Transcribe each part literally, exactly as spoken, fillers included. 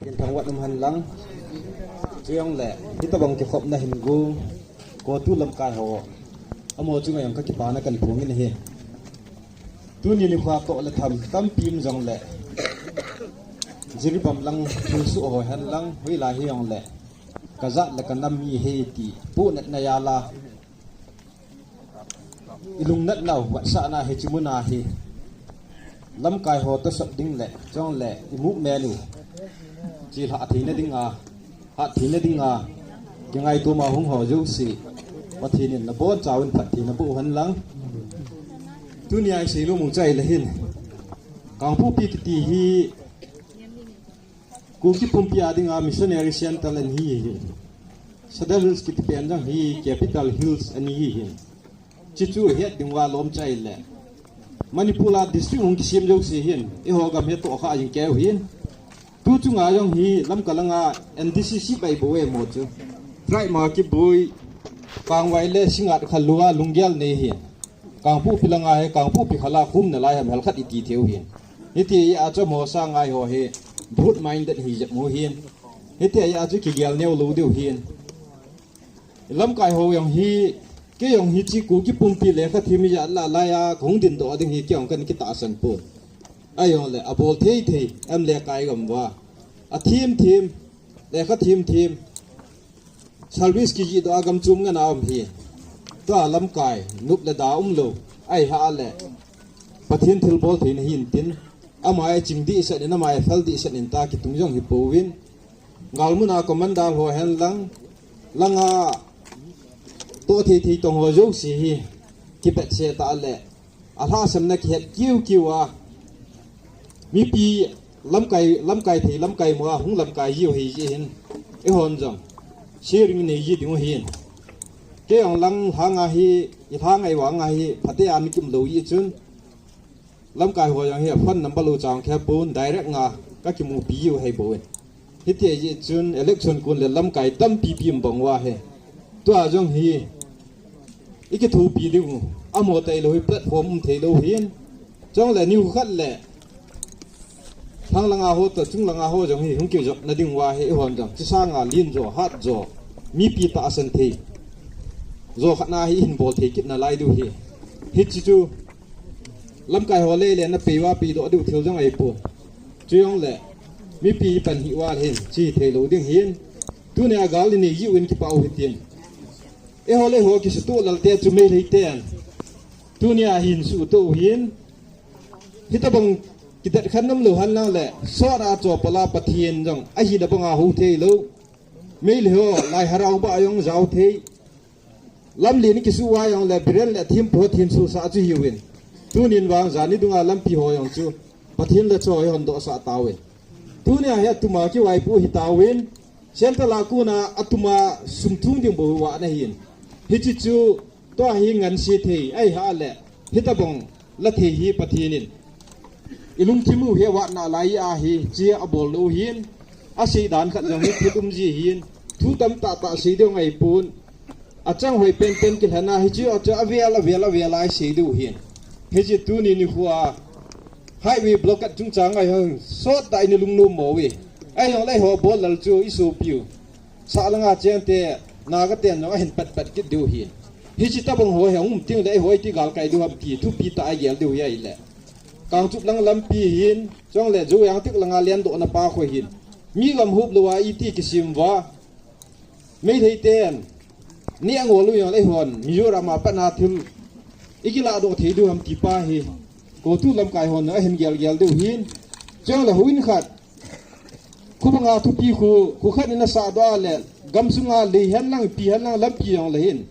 Hin thangvah um hen lang. Chujongle, hitabang kikhopna hin gu, CoTU lamkai ho, amaho chunga jong kakipana kahin phong in ahi. Tuni nikho toh le tham tampi um jongle, Jiribam lang thilsoh ho hen lang, hoilai hijongle, kajat le kanam mi ahi ti pohnatna jal a ilungnatnau vetsahna hiche muna hi lamkai ho toh sop ding le, chujongle i movement u chelhah theina dinga, hat theina dinga, kingaito ma hung ho jouse, Pathen in nabonchauvin phatthei naboh hen lang. Tunia isei nom u chu ahile hin, Kangpokpi kiti hi Kuki pumpi a dinga missionary centre ahi hi. Sadar Hills kiti pen jong hi capital hills ahi hi. Chuchu het ding uva lom chu ahile, Manipur a district hung kisem jouse hin, eiho gam hi tohkhah jing keu hin. Tu chunga jong hi Lamka langa N D C C bai bou e mo chu. Tribe ma kiboi, Kangvai le Singngat khal lua lunggel nei hin. Kangpokpi langa hi Kangpokpi khal a khum nalai ham hel khat iti theiu hin. Hiti a chu amaho sanga eiho hi brute minded hi jep mo hin. Hiti a chu kigel neo lou diu hin. Lamkai ho jong hi, kei jong hiche Kuki pumpi lekha them ijat lah lai a kahung dindoh ding hi kei jong kana kitahsan pon. Ahijongle abol thei thei, M L A kai gam uva, athem them, lekha them them, service kijihdoh a gam chom ngen a um hi. Tua lamkai nop le da umlou, ahile Pathen thilbol theina hin tin, ama a ching dehset in, ama a fel dehset in ta kitung jong hi pouvin. Galmun a commander ho hen lang, langa toh thei thei tong ho jouse hi kibetset tah le, alhahsamna kihet kiu kiu a, mipi lamkai, lamkai thei, lamkai mo a hung lamkai jiu hi jeh hin, eihon jong sharing nei ji ding u hin. Kei jong lang lhanga hi, ilhang ei vanga hi, phatea mi kium lou jeh chun, lamkai ho jong hi phone number lou chang khe pon, direct nga kakimupi u hei bou in. Hiti jeh chun election kon le lamkai tampi pi um bang uva hi. Tua jong hi ikithopi ding u, amaho tailou hi platform um thei lou hin. Chujongle nikho khat le, lhang langa ho toh, chung langa ho jong hi hung kijopna ding uva hi, eihon jong chu sanga len jo, hat jo, mipi tahsan thei jo khat na hi ihin bol thei kit nalai diu hi. Hiche chu lamkai ho lele na pei uva peidoh diu thil jong ahipon. Chujongle, mipi pan hi uva hin, chu hi thei lou ding hin. Tunia gal inei jiuvin kipah u hitin. Eiho le eiho kisutoh lal te chu Meitei ten. Tunia hin sutoh u hin. Hitabang kidet khen nom lou hen lang le, sot a chopol a Pathen jong ahina banga hou thei lou. Meitei ho, Lai Harau ba jong jao thei. Lamlen kisuh uva jongle, Biren le thempu ho themsuhsah chu hiuvin. Tunin vang jani dunga lampi ho jong chu Pathen le chu eihon dohsah tauvin. Tunia hi atuma kivaipoh hi tauvin. Central a kona atuma sum thung ding bou hi vahna hin. Hiche chu tua hi ngansi thei, ahile hitabang la thei hi Pathen in ilungthim u hi avat nalai ahi, chia abol lou hin, asei dan khat jong hi thil um ji hin, thu tamtah tah sei ding ahipon, achang hoi penpen kilhen a, hiche a chu avel, avel, avel a isei diu hin. Hiche tuni nikho a highway blockade chungchang a hi hung sot tah in ilungnom mo uve. Ahijongle eiho bol lal chu isopiu. Sah langa chengte, Naga ten jong ahin patpat kit diu hin. Hiche tabang ho hi hung um tengle eiho iti galkai diu ham ti thupi tah a igel diu hi ahile. Kangchup lang lampi hin, chujongle Joyang tik langa lendohna pa khu hin. Mi gam hop lou a iti kisem uva. Meitei ten, ni angol u jongle eihon, Mizoram a pat na thil ikiladoh thei diu ham ti pa hi. CoTU lamkai hon ahin gel gel diu hin. Chujongle houin khat, khu banga thupi khu, khu khat in asahdoh a le, gamsunga lei hen lang, pi hen lang, lampi jongle hin.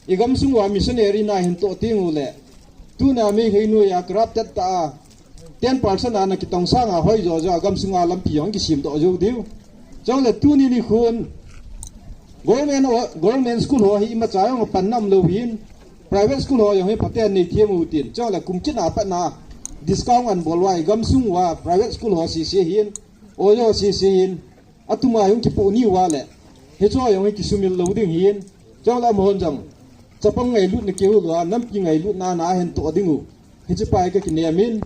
Igamsung uva missionary na hin toh teng ule, tuna Meitei noiya corrupted tah a, ten percent a na kitong sanga hoi jo jo a gamsunga lampi jong kisemdoh jou diu. Chujongle tuni nikhon, government, government school ho hi imacha jong apanna umlou hin, private school ho jong hi phaten nei them u tin. Chujongle kum kit a pat na discount ahin bol uva, igamsung uva private school ho sese hin, ojo sese hin, atuma jong kipoh ni uva le, hicheho jong hi kisumil lou ding hin. Chujongle amahon jong, chapang ngailutna keu lou a, nampi ngailutna na ahin toh ding u, hiche pa hi kakinem in.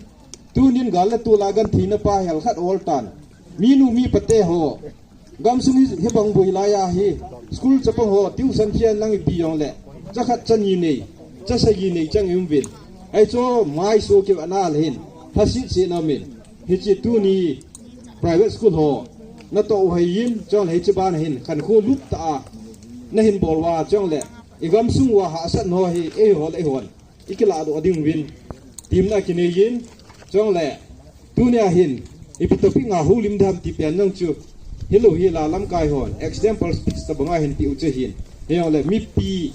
Tunin gal le tol a gentheina pa hel khat ol tan. Minu mipa te ho, gamsung hi, hibang boi laiya hi, school chapang ho, tuition thei lang ipi jongle, cha khat cha ni nei, cha sagi nei chang i um uvin. Hichu maisu kivah na le hin, phaset set na um in. Hiche tuni private school ho, natoh u ahin, chule hiche bana hin, khankho lut tah a, nahin bol uva, chule, i gamsung uva hahsatna ho hi, eiho le eihon ikilah doh ding uvin, temna kinei in, chule, tunia hin, ipi topic a houlim ding ham ti pen jong chu, hilou hila lamkai hon, example speech tabanga hin ti u chu ahin, hijongle, mipi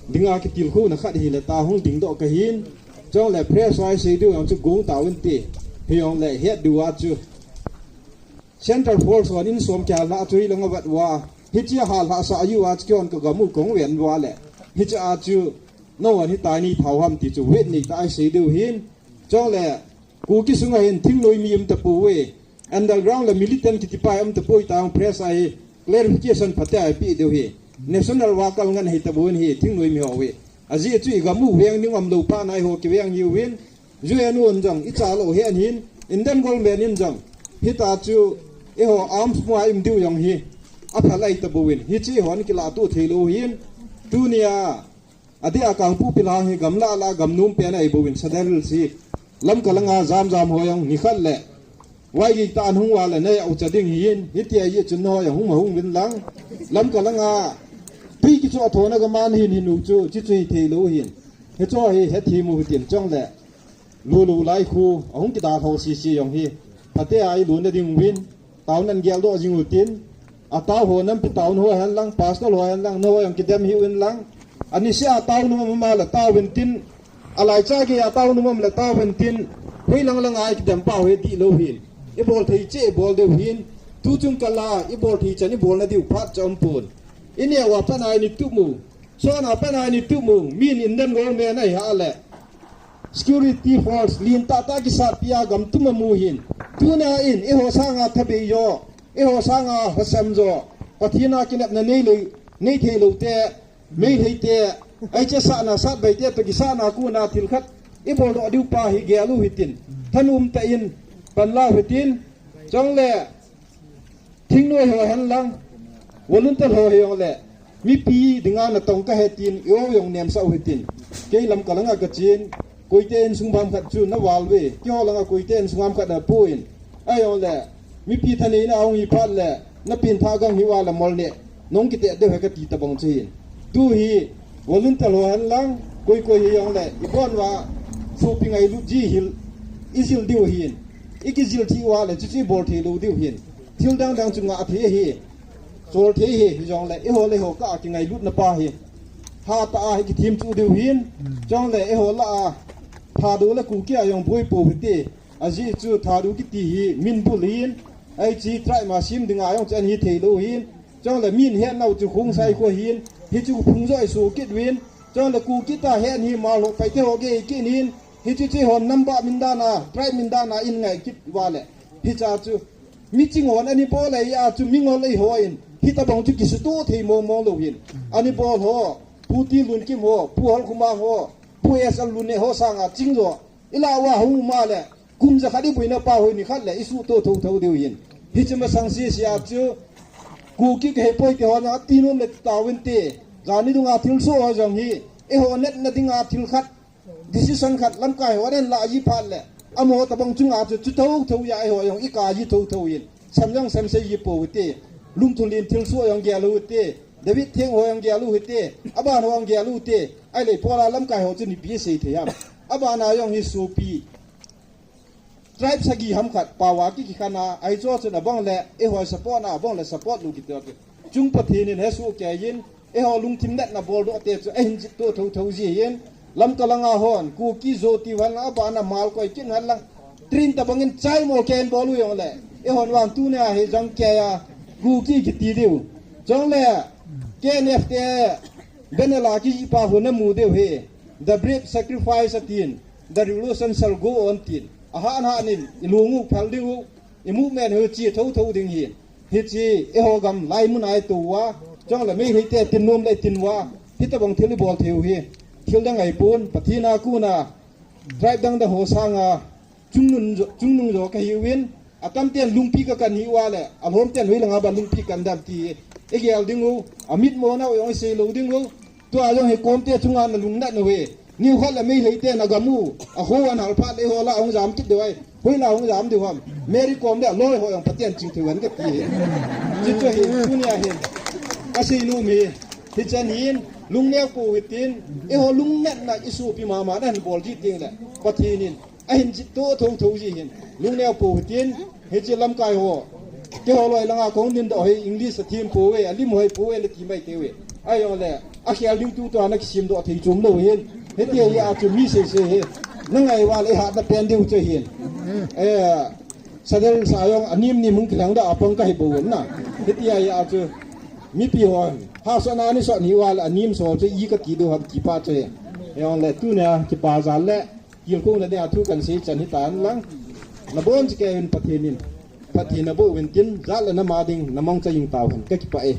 dinga kitilkhouna khat hile ta hung dingdoh kahin, chule, press a isei diu jong chu gong tauvin te, hijongle, het diu a chu, Central Force hon in som kihal lha chu hilanga vet uva. Hiche a hal lhah sah uva chu keiho kagam u kong ven uva le. Hiche a chu nahon hitia nei thau ham ti chu wet nei tah a isei diu ahin. Chule Kuki sunga hin thingnoi mi um tapouve. Underground le militant kiti pa um tapoi tang press a hi clarification phatea ipe diu ahi. National worker ngen ahi tabouvin hi thingnoi mi ho hi. Ajeh chu igam u veng ding umlou pa nai ho kiveng hiuvin. U N un jong, ichalou hen hin, Indian government in jong, hitia chu, eiho arms mua um diu jong hi, aphalai tabouvin, hiche hon kilah tu theilou hin, tunia, adeh a Kangpokpi lang hi gamla la gamnom pen ahi bouvin, Sadar Hills hi, Lamka langa jam jam ho jong, nikhat le, Vaigei tah in hung uva le, nei a ucha ding hin, hitia hi chun ho jong, hung ma hung uvin lang, Lamka langa, tui kichoh thona gam a hin hin u chu, chuche chu hi theilou hin, hiche hi hethem u hitin chule, Lulu lai khu, ahung kidalhau sisi jong hi. Phatea iluna ding uvin, taona nagel doh jing utin. Atao ho nampi taona ho hen lang, pastor ho hen lang, naho jong kidem hih uvin lang. Anisea taona um a le taovin tin. Alaicha geiya taona um a le taovin tin. Hoilang langa ikidem pa ho hi dihlou hin. Ibol thei cheh ibol diu hin. Tuchung kala, ibol thei chan ibolna diu phat cha umpon. Ineo a pat a ini tup u. Sona pat a ini tup u. Min Indian government ahi a le. Security force lentah tah kisatpi a gam tum amu hin. Tunia in, eiho sanga thabeijo, eiho sanga lhasam jo, Pathen a kinepna nei lou, nei theilou te, Meitei te, aicha sahna satbai te, toh kisahna kona thil khat, ibol doh diu pa hi gel u hitin. Thanom tah in, panla u hitin, chule, Thingnoi ho hen lang, volunteer ho hijongle, mipi dinga natong kahe tin, i-o jong nemsah u hitin. Kei Lamka langa kachen, koite insung bam khat chu naval uve, keiho langa koite insung bam khat napon. Ahijongle, mipi thaneina ahung hi phat le, napengthah gang hi uva le mol ne, nong kiteh diu ahi kati tabang chu hin. Tu hi, volunteer ho hen lang, koi koi hijongle, ibon uva, sopi ngailut ji hil, ijil diu hin. Ikijil thei uva le, chuchu ibol theilou diu hin. Thil dang dang chu ngah thei ahi. Chol thei ahi, hijongle, eiho le eiho kah a kingailutna pa hi. Hatah a hi kithem chu diu hin. Chule, eiho lah a, Thadou le Kuki a jong boi pou hite. Ajeh chu Thadou kiti hi, min bul hin. Hiche tribe ma sem dinga jong chu ahi theilou hin. Chule, min hetnau chu Khongsai kho hin. Hichu phung jo iso kit uvin. Chule, Kuki tah hen hi, Malho Paite ho gei kit hin. Hichu chu hon number min dan a, tribe min dan a, in ngai kit uva le. Hicha chu. Miching hon ani bol ahi a chu mingol eiho in. Hitabang chu kisutoh thei mong mong lou hin. Ani bol ho, Pu Tilunkim ho, Pu Holkhomang ho, Pu S L Luneh ho sanga ching jo. Ilah uva hung um a le, kum jakhat iboina pa ho nikhat le, isutoh thotho diu hin. Hiche masang sese a chu, Kuki kahepoi ti ho na, ati nom le tauvin te. Jani dunga thilsoh ho jong hi, eiho natna dinga thil khat, Decision khat lamkai ho ahin lah ji phat le, amaho tabang chunga chu, chu thotho a eiho jong ikah ji thotho in. Sam jong sam sei ji pou hite. Lungthim in thilsoh jong gel u hite. David Theng ho jong gel u hite. Aban ho jong gel u hite. Ahile ipi a lamkai ho chu ipi sei thei ham. Abana jong hi sopi. Tribe sagi ham khat, power ki, kikhen a, ahi chu chun abang le, eiho support na, abang le support lou kiti. Chung Pathen in hesoh kei in, eiho lungthim natna bol doh te chu, ahin jih to thotho ji hin, Lamka langa hon, Kuki Zo ti hen lang, abana Malkoi kiti hen lang, train tabang in chai mo ken bol u jong le, eihon vang tunia hi jong kei a, Kuki kiti diu. Chule, K N F te, banner a kipa ho namu diu hi, The Brave Sacrifice atin, The Revolution Shall Go On tin. Ahat hat in, ilung u phal diu, i movement hi chi thotho ding hin. Hiche, eiho gam laimun a itou uva, chule Meitei te tin nom le tin uva, hitabang thil ibol thei u hi. Thil dang ahipon, Pathen a kona, tribe dang dang ho sanga, chungnung jo, chungnung jo kahiuvin, Atamten lungpi kakan hi uva le, alhomten hoilanga ba lungpi kan dam ti. Igel ding u, amitmo nau jong isei lou ding u. Tua jong hi komte chunga nalungnat nau ve. Niu khat le Meitei te nagam u, aho anhal phat le eiho la ahung jam kit diu ahi. Hoila hung jam diu ham. Mary Kom le aloi ho jong Pathen chingthei hen kati hi. Hichu hi, tunia hin. Asei nom hi. Hichan hin, lungneo pou hitin, eiho lungnatna isopi mama nahin bol ji teng le. Pathen in. Ahin jih to thong thong ji hin. Lungneo pou hitin, hiche lamkai ho. Keiho loi langa kahung dingdoh hi English athem pouve, alim hoi pouve, nati mai teuve. Ahijongle, akhel ding tutua nakisemdoh thei chom lou hin. Hiti ahi a chu mi seisei hi. Nangai uva le ihatna pen diu chu hin. Eh, sadel sa jong anem nem hung kilhengdoh a pang kahi bou na. Hiti ahi a chu. Mipi ho. Hahsatna ani sot ni uva le anem so chu i kati diu ham ti pa chu hi. Ahijongle tunia kipa jal le. Tilkhouna dinga thu kahin sei chan hitan lang. Nabonchauva hin Pathen in phatthei naboh uvin tin, jat le nam a ding namangcha jing tauhen, kakipah e.